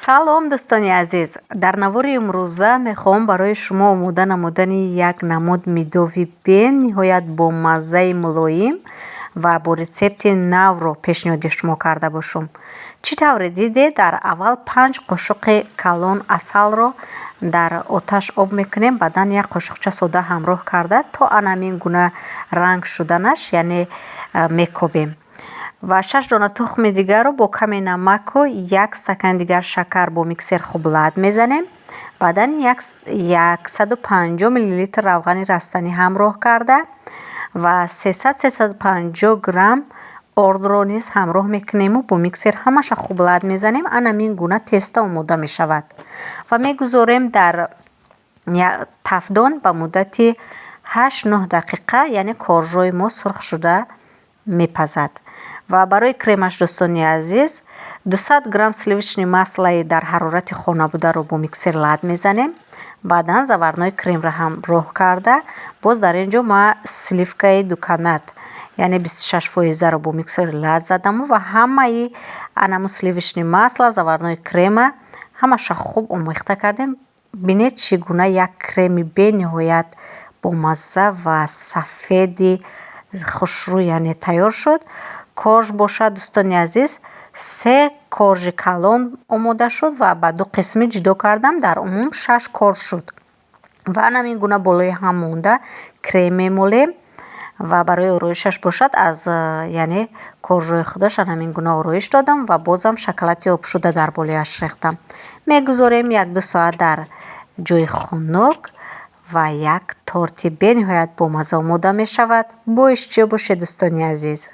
Салом, дӯстони азиз! Дар навори имрӯза мехоҳам барои шумо омода намудани як намуд медови бениҳоят бомаззаи мулоим ва бо рецепти навро пешниҳоди шумо карда бошам. Чӣ тавре дидед, дар аввал 5 қошуқи калон асалро дар оташ об мекунем, баъдан як қошуқча сода ҳамроҳ карда, то анамин гуна ранг шуданаш, яъне мекобем, ва шаш дона тухми дигарро бо каме намаку як стакан дигар шакар бо миксер хуб лат мезанем. Баъдан 150 миллилитр равғани растанӣ ҳамроҳ карда ва 300-350 грамм ордро низ ҳамроҳ мекунему бо миксер ҳамаша хуб лат мезанем. Анамин гуна теста омода мешавад ва мегузорем дар тафдон ба муддати 8-9 дақиқа, яъне коржои мо сурх шуда мепазад. Ва барои кремаш, дӯстони азиз, 200 грамм сливочный маслои дар ҳарорати хона бударо бо миксер лат мезанем. Баъдан заварной кремро ҳамроҳ карда, боз дар ин ҷо ман сливкаи дуканат, яъне 26 фоизаро бо миксер лат задаму ва ҳамаи анаму сливочный масло, заварной крема ҳамаша хуб омехта кардем. Бинед, чӣ гуна як креми бениҳоят бомазза ва сафеди хушрӯ, яъне тайёр шуд. Корж бошад, дӯстони азиз, се коржи калон омода шуд ва ба ду қисмӣ ҷудо кардам, дар умум шаш корж шуд. Ва анамин гуна болои ҳам монда крем мемолем. Ва барои ороишаш бошад, аз, яъне, коржҳои худаш анамин гуна ороиш додам ва бозам шоколади обшуда дар болояш рехтам. Мегузорем 1-2 соат дар ҷои хунук ва як торти бениҳоят бомазза омода мешавад. Бо иштиҳо бошед, дӯстони азиз.